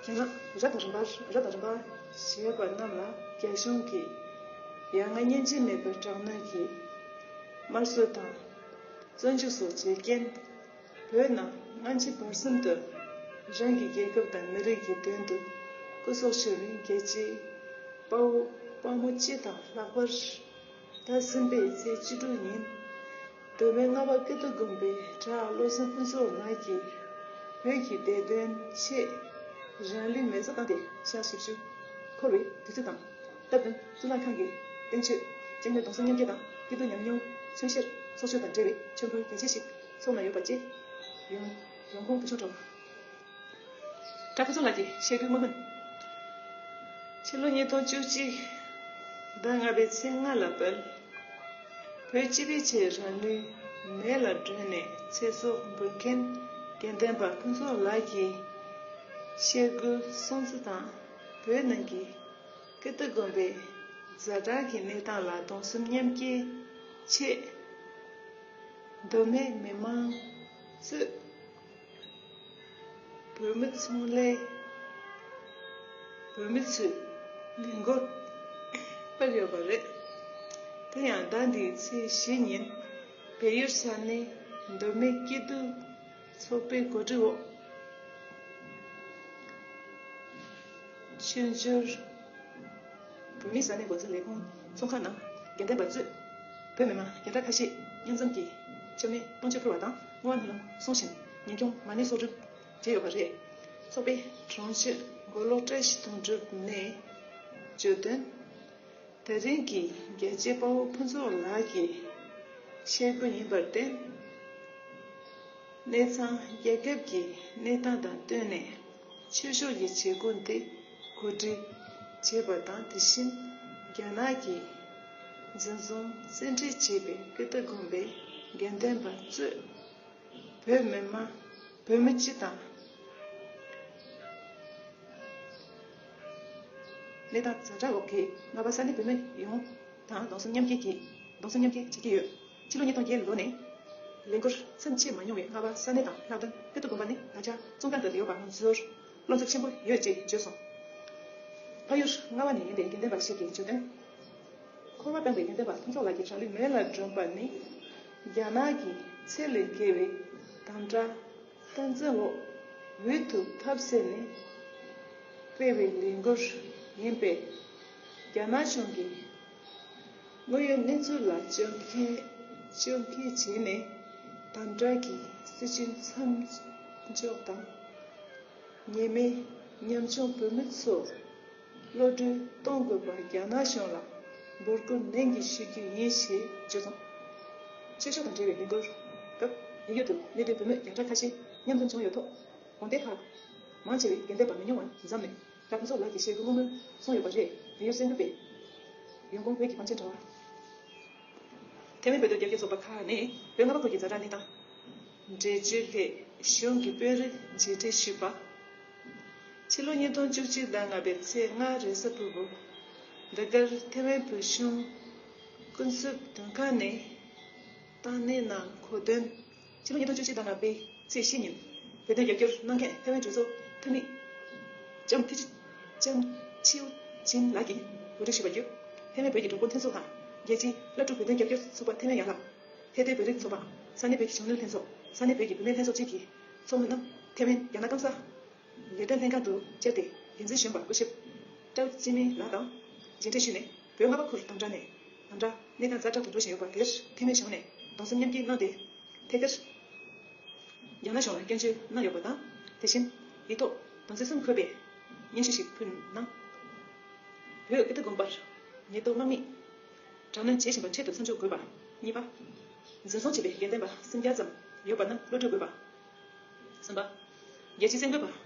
གྱེན་ལངས་རབ་དང་རིམ་པར་རབ་དང་རིམ་པར་བྱས་པ་རྣམས་ལ་རྒྱ་གཞུང་གིས་ཡ་ང་སྙིང་རྗེ་མེད་པའི་དྲག་གནོན་གྱིས་དམར་གསོད་དང་བཙོན་འཇུག་སོགས་བྱས་རྐྱེན། བོད་ནང་སྔ་ཕྱི་བར་གསུམ་དུ་རང་གི་རྒྱལ་ཁབ་དང་མི་རིགས་ཀྱི་དོན་དུ་སྐུ་སྲོག་ཤོར་བའི་རྒྱལ་གཅེས་དཔའ་བོ་དཔའ་མོ་སྤྱི་དང་ལྷག་པར། ཟླ་གསུམ་པའི་ཚེས་བཅུ་དྲུག་ཉིན་མདོ་སྨད་རྔ་པ་ཀིརྟི་དགོན་པའི་བྲག་བློ་བཟང་ཕུན་ཚོགས་ལགས་ཀྱིས་བོད་ཀྱི་བདེ་དོན་ཆེད་རང་ལུས་མེ་སྲེག་བཏང་སྟེ་ཞག་བཞི་བཅུ་འཁོར་བའི་དུས་ཚོད་དང་སྟབས་བསྟུན་གཙུག་ལག་ཁང་གི་རྟེན་མཆོད་སྤྱན་སྔོན་གདུང་སེམས་མཉམ་སྐྱེད་དང་སྐྱིད་སྡུག་མཉམ་མྱོང་མཚོན་བཤེར་ཚོགས་ཆོས་དང་འབྲེལ་བའི་མཆོད་འབུལ་རྒྱ་ཆེ་ཞིག་ཚོགས་གནང་ཡོད་པ་བཅས་ཡོང་ཡོང་ཁུངས་བོད་གཞུང་དྲ་བ། བྲག་ཕུན་ཚོགས་ལགས་ཀྱི་ཞལ་བཀོད་སྨོན་ལམ། ཕྱི་ལོ་ཉིས་སྟོང་བཅུ་གཅིག་ཟླ་ལྔ་པའི་ཚེས་ལྔ་ལ་དཔལ་བོད་སྤྱི་པའི་ཆེད་རང་ལུས་མེ་ལ་སྒྲོན་ནས་ཚེ་སྲོག་འབུལ་མཁན་དགེ་འདུན་པ་ཕུན་ཚོགས་ལགས་ཀྱི་ཞལ་བཀོད་སྲུང་བརྩི་དང་བོད་ནང་གི་ཀིརྟི་དགོན་པའི་ཛ་དྲག་གི་གནས་སྟངས་ལ་གདུང་སེམས་མཉམ་སྐྱེད་ཆེད་མདོ་སྨད་མི་མང་གཙོས། བོད་མི་ཚོང་ལས། བོད་མི་ཚོས་ལས་འགུལ་སྤེལ་ཡོད་པ་རེད། དེ་ཡང་ཟླ་འདིའི་ཚེས་བཞི་ཉིན་བལ་ཡུལ་ས་གནས་མདོ་སྨད་སྐྱིད་སྡུག་ཚོགས་པའི་གོ་སྒྲིག་འོག་ཆོས་འབྱོར། བོད་མིའི་ས་གནས་འགོ་འཛིན་ལས་ཁུངས་ཚོགས་ཁང་ནང་དགེ་འདུན་པ་གཙོས་བོད་མི་མང་བརྒྱ་ཕྲག་ཁ་ཤས་མཉམ་འཛོམས་ཀྱིས་མཆོད་མེ་བཏང་མཆོད་ཕུལ་བ་དང་བསྔོ་བ་སྨོན་ལམ་གསུངས་ཤིང་ཉིན་གུང་མ་ཎི་ཚོགས་སྒྲུབ་བྱས་ཡོད་པ་རེད། ཚོགས་པའི་དྲུང་ཆེ་མགོ་ལོག་བཀྲ་ཤིས་དོན་གྲུབ་ནས་བརྗོད་དོན། དེ་རིང་གི་རྒྱལ་གཅེས་དཔའ་བོ་ཕུན་ཚོགས་ལགས་ཀྱི་ཞལ་བཀོད་ཡིན་པར་བརྟེན། གནས་ཚང་རྒྱལ་ཁབ་ཀྱི་གནས་སྟངས་དང་བསྟུན་ནས་ཆོས་ཕྱོགས་ཀྱི་བྱེད་སྒོ་འདི་གོ་སྒྲིག་བྱས་པ་དང་། དེ་བཞིན་རྒྱ་ནག་གི་འཛིན་བཟུང་བཙན་ཁྲིད་བྱས་པའི་ཀི་ཏི་དགོན་པའི་དགེ་འདུན་པ་གཙོས་བོད་མི་མང་བོད་མི་སྤྱི་དང་། གནས་སྟངས་ཛ་དྲག་འོག་གི་རྔ་པ་ས་གནས་བོད་མི་ཡོངས་དང་གདུང་སེམས་མཉམ་སྐྱེད་ཀྱིས་གདུང་སེམས་མཉམ་སྐྱེད་བྱེད་ཀྱི་ཡོད། ཕྱི་ལོ་ཉིས་སྟོང་བརྒྱད་ལོ་ནས་ལས་འགུལ་མཚམས་ཆད་མ་མྱོང་བའི་རྔ་པ་ས་གནས་དང་ལྷག་དོན་ཀི་ཏི་དགོན་པ་ནི་ད་ཆ་ཚོང་ཁང་དུ་ཡོད་པ་ང་ཚོར་བློ་འཚབ་ཆེན་པོ་ཡོད་ཅེས་བརྗོད་སོང་། ཕ་ཡུལ་རྔ་པ་ནས་ཡིན་པའི་དགེ་འདུན་པ་ཞིག་གིས་བརྗོད་དོན། འཁོར་བ་སྤངས་པའི་དགེ་འདུན་པ་ཕུན་ཚོགས་ལགས་ཀྱི་རང་ལུས་མེ་ལ་སྒྲོན་པ་ནི་རྒྱ་ནག་གི་ཚད་ལས་བརྒལ་བའི་དམ་དྲག་སྟངས་འཛིན་འོག་འོས་ཐུབ་ཐབས་ཟད་ནས་སྤེལ་བའི་ལས་འགུལ་ཡིན་པས། རྒྱ་ནག་གཞུང་གིས་དངོས་ཡོད་གནས་ཚུལ་ལ་བཅོས་མཁས་བཅོས་མཁས་བྱས་ནས་དམ་དྲག་གི་སྲིད་བྱུས་མཚམས་འཇོག་དང་། ཉེས་མེད་ཉམ་ཆུང་བོད་མི་ཚོ་གློད་གྲོལ་གཏོང་དགོས་པ་རྒྱ་ནག་གཞུང་ལ་འབོད་སྐུལ་ནན་གྱིས་ཞུ་རྒྱུ་ཡིན་ཞེས་བརྗོད་སོང་། ཆོས་ཕྱོགས་དང་འབྲེལ་བའི་ལས་འགུལ་སྐབས་ཡུལ་ཡུལ་དུ་གནས་སྡོད་བོད་མི་བརྒྱ་ཕྲག་ཁ་ཤས་མཉམ་འཛོམས་བྱུང་ཡོད་ཐོག་དགོན་སྡེ་ཁག་མང་ཆེ་བའི་དགེ་འདུན་པ་མི་ཉུང་བ་འཛོམས་ནས་གྲྭ་ཕུན་ཚོགས་ལགས་ཀྱི་ཞལ་བཀོད་བསྔོ་སྨོན་གསུངས་ཡོད་པ་རེད། དེ་ཡང་གསན་དགོས་པས། ཡོན་གོང་བོད་ཀྱི་ཕམ་ཆེན་དྲ་བ། ཐའེ་ཝན་བོད་དོན་རྒྱབ་སྐྱོར་ཚོགས་པ་ཁག་ནས་བོད་རྔ་པ་ཁུལ་གྱི་ཛ་དྲག་གནས་སྟངས། འབྲེལ་མཐུད་ལྷན་གཞུང་གི་དཔོན་རིགས་མཇལ་འཕྲད་ཞུས་པ། ཕྱི་ལོ་ཉིས་སྟོང་བཅུ་གཅིག་ཟླ་ལྔ་པའི་ཚེས་ལྔ་རེས་གཟའ་ཕུར་བུ། འདི་གར་ཐའེ་ཝན་བོད་གཞུང་ཀུན་གསབ་དོན་ཁང་ནས་བཏང་གནས་ནང་གོ་སྟོན། ཕྱི་ལོ་ཉིས་སྟོང་བཅུ་གཅིག་ཟླ་ལྔ་པའི་ཚེས་བཞི་ཉིན་བོད་དོན་རྒྱབ་སྐྱོར་གནང་མཁན་ཐའེ་ཝན་གྲོས་ཚོགས་འཐུས་མི་ལྕམ་ཐི་ལྕམ་ཆིའུ་ཅིན་ལགས་ཀྱིས་གོ་སྒྲིག་ཞུས་པ་བརྒྱུད། ཐའེ་ཝན་བོད་ཀྱི་གྲོགས་པོ་མཐུན་ཚོགས་དང་། རྒྱལ་སྤྱིའི་བླ་སྤྲུལ་བོད་དོན་རྒྱབ་སྐྱོར་ཚོགས་པ་ཐའེ་ཝན་ཡན་ལག་ཐའེ་ཏེ་བོད་རིགས་ཚོགས་པ། ས་གནས་བོད་ཀྱི་གཞོན་ནུ་ལྷན་ཚོགས། ས་གནས་བོད་ཀྱི་བུད་མེད་ལྷན་ཚོགས་བཅས་ཀྱི་ཚོགས་མི་རྣམས་ཐའེ་ཝན་རྒྱ་ནག་སྐམ་ས་ལས་དོན་ལྷན་ཁང་དུ་བཅར་ཏེ། འགན་འཛིན་གཞོན་པ་སྐུ་ཞབས་ཀྲའོ་ཅི་མིན་ལགས་དང་མཇལ་འཕྲད་ཞུས་ནས། བོད་རྔ་པ་ཁུལ་དམ་དྲག་ནས་དམ་དྲག་གནས་སྟངས་ཛ་དྲག་ཏུ་འགྲོ་བཞིན་ཡོད་པ་དེར་ཐའེ་ཝན་གཞུང་ནས་གདུང་སེམས་མཉམ་སྐྱེད་གནང་སྟེ། ཐད་ཀར་རྒྱ་ནག་གཞུང་ལ་སྐྱོན་བརྗོད་གནང་ཡོད་པ་དང་། དེ་བཞིན་ཡིག་ཐོག་དོན་ཚན་གསུམ་འཁོད་པའི་སྙན་ཞུ་ཞིག་ཕུལ་གནང་། བོད་ཀི་ཏི་དགོན་པར་ཉེན་རྟོག་དམག་མིས་དྲག་གནོན་བྱེད་བཞིན་པ་འཕྲལ་དུ་མཚམས་འཇོག་དགོས་པ། གཉིས་པ། འཛིན་བཟུང་བྱས་པའི་དགེ་འདུན་པ་སུམ་བརྒྱ་ཙམ་ཡོད་པ་རྣམས་གློད་གྲོལ་དགོས་པ། གསུམ་པ། རྒྱལ་སྤྱིའི་གསར་འགོད་པ་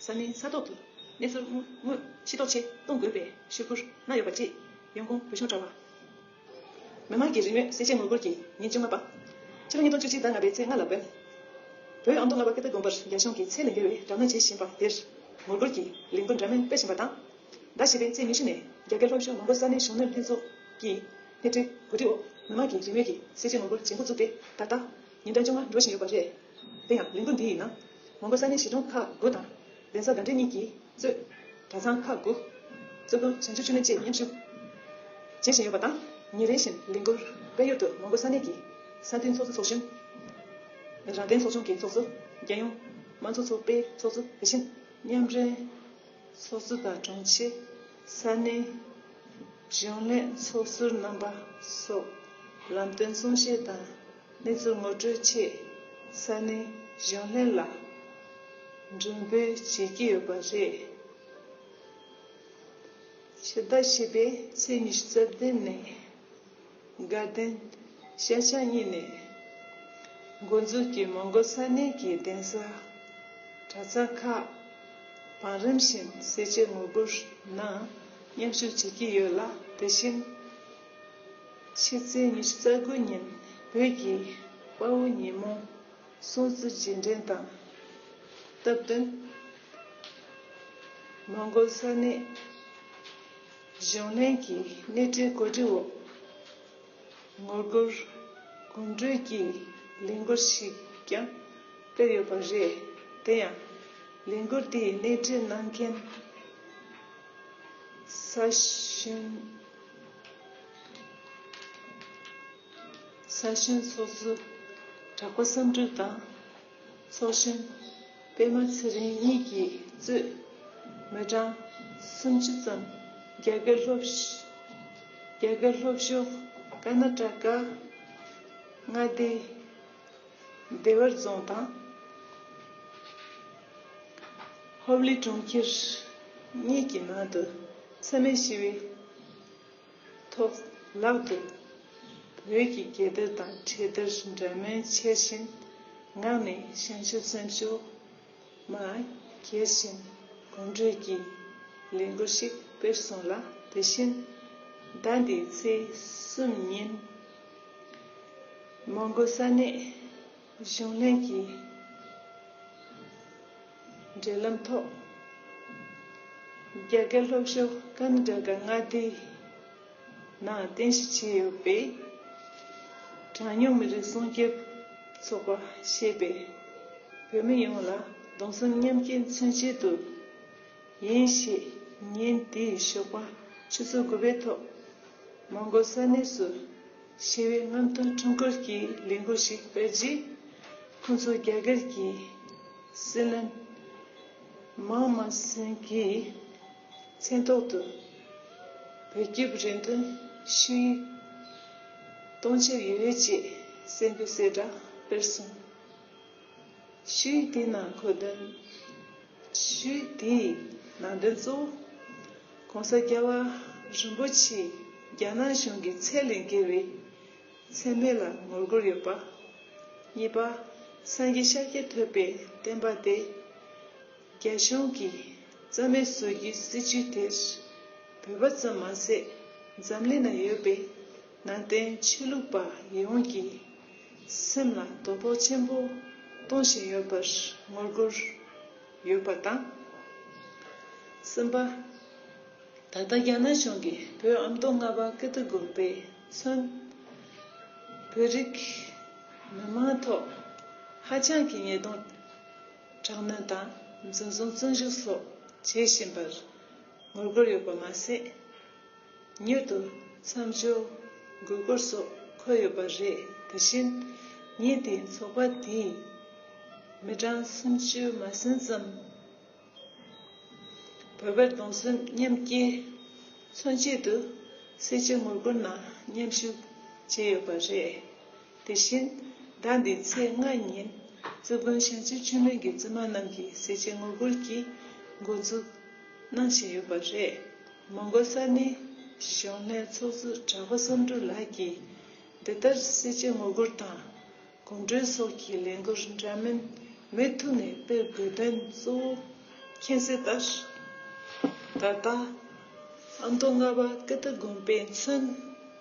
ས་གནས་ས་ཐོག་ཏུ་གནས་ཚུལ་དངོས་ཤེས་རྟོགས་ཆེད་གཏོང་དགོས་པའི་ཞུ་སྐུལ་གནང་ཡོད་པ་བཅས་ཡོན་གོང་བོད་གཞུང་དྲ་བ། མི་མང་གི་རེ་སྨོན་གསལ་བཤད་ངོ་རྒོལ་གྱི་ཉིན་བཅོ་ལྔ་པ། ཕྱི་ལོ་ཉིས་སྟོང་བཅུ་གཅིག་ཟླ་ལྔ་པའི་ཚེས་ལྔ་ལ་སྤེལ། བོད་ཨ་མདོ་རྔ་བ་ཀི་ཏི་དགོན་པར་རྒྱ་གཞུང་གིས་ཚད་ལས་བརྒལ་བའི་དྲག་གནོན་བྱེད་བཞིན་པ་དེར་ངོ་རྒོལ་གྱི་ལས་འགུལ་འདྲ་མིན་སྤེལ་བཞིན་པ་དང་། ཟླ་བཞི་པའི་ཚེས་ཉི་ཤུ་ནས་རྒྱ་གར་ལྷོ་ཕྱོགས་མོན་གྷོ་ས་གནས་གཞོན་ནུ་ལྷན་ཚོགས་ཀྱི་སྣེ་ཁྲིད་གོ་སྒྲིག་འོག་མི་མང་གི་རེ་སྨོན་གྱི་གསལ་བཤད་ངོ་རྒོལ་བྱེད་འགོ་བཙུགས་ཏེ། ད་ལྟ་ཉིན་གྲངས་བཅོ་ལྔ་འགྲོ་བཞིན་ཡོད་པ་རེད། དེ་ཡང་ལས་འགུལ་འདི་ཡི་ནང་མོན་གྷོ་ས་གནས་གཞིས་གྲོང་ཁག་དགུ་དང་གདན་ས་དགའ་འབྲས་གཉིས་ཀྱིས་གཙོས་གྲྭ་ཚང་ཁག་དགུ། གཙུག་ལག་བྱང་ཆུབ་མཆོད་གནས་བཅས་མཉམ་ཞུགས་བྱེད་བཞིན་ཡོད་པ་དང་། ཉིན་རེ་བཞིན་ལས་འགུལ་སྤེལ་ཡུལ་དུ་མོན་གྷོ་ས་གནས་ཀྱི་ས་མཐུན་ཚོགས་གཙོ་ཚོགས་གཞོན། རང་བདེན་ཚོགས་ཆུང་གི་ཚོགས་གཙོ། རྒྱལ་ཡོངས་དམངས་གཙོ་ཚོགས་པའི་ཚོགས་གཙོ། དེ་བཞིན་མཉམ་འབྲེལ་ཚོགས་གཙོ་དང་དྲུང་ཆེ། ས་གནས་གཞུང་ལས་ཚོགས་ཟུར་རྣམ་པ་སོགས་ལམ་སྟོན་གསུང་བཤད་དང་གནས་ཚུལ་ངོ་སྤྲོད་ཆེད་ས་གནས་གཞུང་ལས་ལ་མགྲོན་འབོད་བྱེད་ཀྱི་ཡོད་པ་རེད། ཕྱི་ཟླ་བཞི་པའི་ཚེས་ཉི་ཤུ་རྩ་བདུན་ནས་དགའ་ལྡན་ཤར་བྱང་གཉིས་ནས་འགོ་འཛུགས་ཀྱིས་མོན་གྷོ་ས་གནས་ཀྱི་གདན་ས་གྲྭ་ཚང་ཁག་བང་རིམ་བཞིན་གསལ་བྱེད་ངོ་རྒོལ་ནང་མཉམ་ཞུགས་བྱེད་ཀྱི་ཡོད་ལ། དེ་བཞིན་ཕྱི་ཚེས་ཉི་ཤུ་རྩ་དགུ་ཉིན་བོད་ཀྱི་དཔའ་བོ་ཉིན་མོ་སྲུང་བརྩི་རྗེས་དྲན་དང་སྟབས་བསྟུན། མོན་གྷོ་ས་གནས་གཞུང་ལས་ཀྱི་སྣེ་ཁྲིད་གོ་སྒྲིག་འོག་ངོ་རྒོལ་གོམ་བགྲོད་ཀྱི་ལས་འགུལ་ཞིག་ཀྱང་སྤེལ་ཡོད་པ་རེད། དེ་ཡང་ལས་འགུལ་དེའི་སྣེ་ཁྲིད་གནང་མཁན་ས་གཞོན། ས་གཞོན་ཚོགས་གཙོ་གྲགས་པ་བསམ་གྲུབ་དང་ཚོགས་གཞོན་པད་མ་ཚེ་རིང་གཉིས་ཀྱིས་གཙོས་མི་གྲངས་སུམ་ཅུ་ཙམ་རྒྱ་གར་ལྷོ་ཕྱོགས་རྒྱ་གར་ལྷོ་ཕྱོགས་ཀར་ན་ཊ་ཀ་མངའ་སྡེ་བདེ་བར་རྫོང་དང་ཧོབ་ལི་གྲོང་ཁྱེར་གཉིས་ཀྱི་ནང་དུ་འཚེ་མེད་ཞི་བའི་ཐོག་ལག་ཏུ་བོད་ཀྱི་རྒྱལ་དར་དང་འཕྲེད་དར་འདྲ་མིན་འཁྱེར་བཞིན་ ངག་ནས་བྱང་ཆུབ་སེམས་མཆོག་མ་གྱེར་བཞིན་གོམ་བགྲོད་ཀྱི་ལས་འགུལ་ཞིག་སྤེལ་སོང་ལ། དེ་བཞིན་ཟླ་འདིའི་ཚེས་གསུམ་ཉིན་མོན་གྷོ་ས་གནས་གཞུང་ལས་ཀྱི་འབྲེལ་ལམ་ཐོག་རྒྱ་གར་ལྷོ་ཕྱོགས་ཀར་ན་ཊ་ཀ་མངའ་སྡེའི་ནང་རྟེན་གཞི་བྱས་ཡོད་པའི་གྲངས་ཉུང་མི་རིགས་སྲུང་སྐྱོབ་ཚོགས་པ་ཞེས་པས་བོད་མི་ཡོངས་ལ་གདུང་སེམས་མཉམ་སྐྱེད་མཚོན་ཆེད་དུ་ཡིན་ཞེས། ཉིན་དེའི་ཞོགས་པ་ཆུ་ཚོད་དགུ་པའི་ཐོག་མོན་གྷོ་ས་གནས་སུ་ཞི་བའི་རྔམ་སྟོན་ཁྲོམ་སྐོར་གྱི་ལས་འགུལ་ཞིག་སྤེལ་རྗེས། ཁོང་ཚོ་རྒྱ་གར་གྱི་སྲིད་བློན་མང་མང་སིང་གི་མཚན་ཐོག་ཏུ་བོད་སྐྱོབ་རེ་འདུན་ཞུ་ཡིག་གཏོང་འཆར་ཡོད་ཅེས་གསལ་འདེབས་གསལ་བསྒྲགས་སྤེལ་སོང་། ཞུ་ཡིག་དེའི་ནང་འཁོད་དོན། ཞུ་ཡིག་དེའི་ནང་དོན་གཙོ་བོ། ༸གོང་ས་རྒྱལ་བ་རིན་པོ་ཆེས་རྒྱ་ནག་གཞུང་གི་ཚད་ལས་བརྒལ་བའི་མཚན་སྨད་ལ་ངོ་རྒོལ་ཡོད་པ། གཉིས་པ། སངས་རྒྱས་ཤཱཀྱ་ཐུབ་པའི་བསྟན་པ་དེ་རྒྱ་གཞུང་གིས་རྩ་མེད་བཟོ་རྒྱུའི་སྲིད་བྱུས་དེར་བོད་པ་ཙམ་མ་ཟད་འཛམ་གླིང་ན་ཡོད་པའི་ནང་བསྟན་ཆོས་ལུགས་པ་ཡོངས་ཀྱི་སེམས་ལ་དོ་ཕོག་ཆེན་པོ་གཏོང་བཞིན་ཡོད་པར་ངོ་རྒོལ་ཡོད་པ་དང་། གསུམ་པ། ད་ལྟ་རྒྱ་ནག་གཞུང་གིས་བོད་ཨ་མདོ་རྔ་པ་ཀིརྟི་དགོན་པས་མཚོན་བོད་རིགས་མི་མང་ཐོག་ཧ་ཅང་གི་ཉེས་རྡུང་དྲག་གནོན་དང་འཛིན་བཟུང་བཙོན་འཇུག་སོགས་བྱེད་བཞིན་པར་ངོ་རྒོལ་ཡོད་པ་མ་ཟད། མྱུར་དུ་མཚམས་འཇོག་དགོས་སྐོར་སོགས་འཁོད་ཡོད་པ་རེད། དེ་བཞིན་ཉིན་དེའི་ཚོགས་པ་དེས་མི་གྲངས་སུམ་ཅུ་མ་ཟིན་ཙམ་བོད་པར་གདུང་སེམས་མཉམ་སྐྱེད་མཚོན་ཆེད་དུ་སེར་བྱེས་ངོ་རྒོལ་ནང་མཉམ་ཞུགས་བྱས་ཡོད་པ་རེད། དེ་བཞིན་ཟླ་འདིའི་ཚེས་ལྔ་ཉིན་སྐུ་མགྲོན་བྱང་ཆུབ་ཆོས་གླིང་གི་བཙུན་མ་རྣམས་ཀྱིས་སེར་བྱེས་ངོ་རྒོལ་གྱི་འགོ་འཛུགས་གནང་བཞིན་ཡོད་པ་རེད། མོན་གྷོ་ས་གནས་གཞུང་ལས་ཚོགས་གཙོ་གྲགས་པ་བསམ་གྲུབ་ལགས་ཀྱིས་འདི་ལྟར་སེར་བྱེས་ངོ་རྒོལ་དང་གོམ་བགྲོད་སོགས་ཀྱི་ལས་འགུལ་འདྲ་མིན་མུ་མཐུད་ནས་སྤེལ་དགོས་དོན་གཙོ་བོ་མཁྱེན་གསལ་ལྟར། ད་ལྟ་ཨ་མདོ་རྔ་པ་ཀིརྟི་དགོན་པས་མཚོན་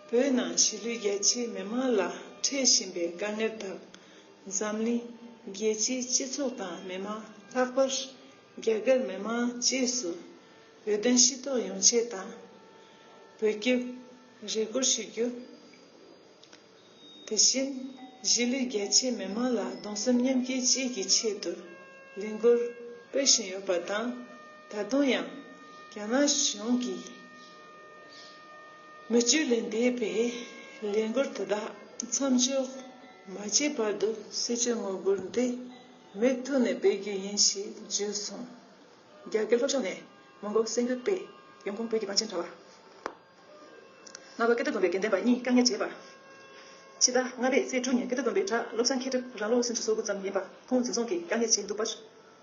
བོད་ནང་གཞིས་ལུས་རྒྱ་ཆེའི་མི་མང་ལ་འཕྲད་བཞིན་པའི་དཀའ་ངལ་དག་འཛམ་གླིང་རྒྱལ་སྤྱིའི་སྤྱི་ཚོགས་དང་མི་མང་ལྷག་པར་རྒྱ་གར་མི་མང་བཅས་སུ་བོད་དོན་ཤེས་རྟོགས་ཡོང་ཆེད་དང་། བོད་སྐྱོབ་རེ་སྐུལ་ཞུ་རྒྱུ། དེ་བཞིན་གཞིས་ལུས་རྒྱ་ཆེའི་མི་མང་ལ་གདུང་སེམས་མཉམ་སྐྱེད་བཅས་ཀྱི་ཆེད་དུ་ལས་འགུལ་སྤེལ་བཞིན་ཡོད་པ་དང་། ད་དུང་ཡང་རྒྱ་ནག་གཞུང་གིས་མི་སྤྱོད་ལས་འདས་པའི་ལས་འགུལ་དེ་དག་མཚམས་འཇོག་མ་བྱས་བར་དུ་སེར་བྱེས་ངོ་རྒོལ་འདི་མུ་མཐུད་ནས་སྤེལ་རྒྱུ་ཡིན་ཞེས་བརྗོད་སོང་། རྒྱ་གར་ལྷོ་ཕྱོགས་ནས་མོན་གྷོ་གསར་འགྱུར་པས་ཡོང་ཁུངས། བོད་ཀྱི་པཎ་ཆེན་གྲགས་པ། རྔ་པ་ཀིརྟི་དགོན་པའི་དགེ་འདུན་པ་གཉིས་དཀའ་ངལ་བྱས་པ། ཕྱི་ཟླ་ལྔ་པའི་ཚེས་དྲུག་ཉིན་ཀིརྟི་དགོན་པའི་གྲྭ་བློ་བཟང་མཁས་གྲུབ་རང་ལོ་སུམ་ཅུ་སོ་དགུ་ཙམ་ཡིན་པ་ཁོང་འཛིན་བཟུང་གིས་དཀའ་ངལ་བྱས་འདུག་པར།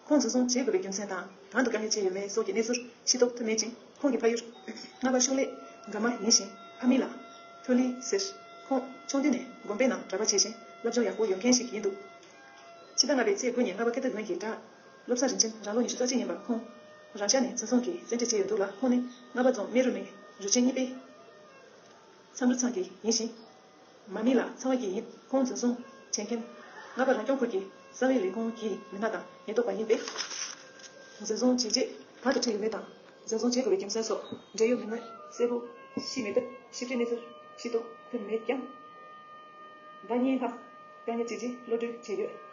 ཁོང་འཛིན་བཟུང་བྱེད་དགོས་པའི་རྒྱུ་མཚན་དང་གང་དུ་དཀའ་ངལ་བྱས་ཡོད་མེད་སོགས་ཀྱི་གནས་ཚུལ་ཤེས་རྟོགས་ཐུབ་མེད་ཅིང་། ཁོང་གི་ཕ་ཡུལ་རྔ་པ་ཤུག་ལེ་དགའ་མ་ཡིན་ཞིང་། ཕ་མིང་ལ་ཐོ་ལི་ཟེར། ཁོང་ཆུང་དུས་ནས་དགོན་པའི་ནང་གྲྭ་པ་བྱས་ཤིང་སློབ་སྦྱོང་ཡག་པོ་ཡོད་མཁན་ཞིག་ཡིན་འདུག་ཕྱི་ཟླ་ལྔ་པའི་ཚེས་དགུ་ཉིན་རྔ་པ་ཀིརྟི་དགོན་གྱི་གྲྭ་བློ་བཟང་རིན་ཆེན་རང་ལོ་ཉི་ཤུ་རྩ་གཅིག་ཡིན་པ་ཁོང་རང་ཤག་ནས་འཛིན་བཟུང་གིས་བཙན་ཁྲིད་བྱས་ཡོད་འདུག་ལ། ཁོང་ནི་རྔ་པ་རྫོང་སྨན་རི་མའི་རུ་ཆེན་གཉིས་པའི་མཚམས་རུ་ཚང་གི་ཡིན་ཞིང་། མ་མི་ལ་ཚང་བ་གི་ཡིན། ཁོང་འཛིན་བཟུང་བྱེད་མཁན་རྔ་པ་རང་སྐྱོང་ཁུལ་གྱི་གསང་བའི་ལས་ཁུངས་ཀྱི་མི་སྣ་དང་ཉེན་རྟོག་པ་ཡིན་པས། འཛིན་བཟུང་བྱས་རྗེས་གང་དུ་ཁྲིད་ཡོད་མེད་དང་འཛིན་བཟུང་བྱེད་དགོས་པའི་རྒྱུ་མཚན་སོགས་འབྲེལ་ཡོད་མི་སྣ་གསལ་པོ་ཤེས་མེད་སྟབས། ཞིབ་ཕྲའི་གནས་ཚུལ་ཤེས་རྟོགས་ཐུབ་མེད་ཀྱང་། ཟླ་གཉིས་ལྷག་དཀའ་ངལ་བྱས་རྗེས་གློད་གྲོལ་བྱས་ཡོད།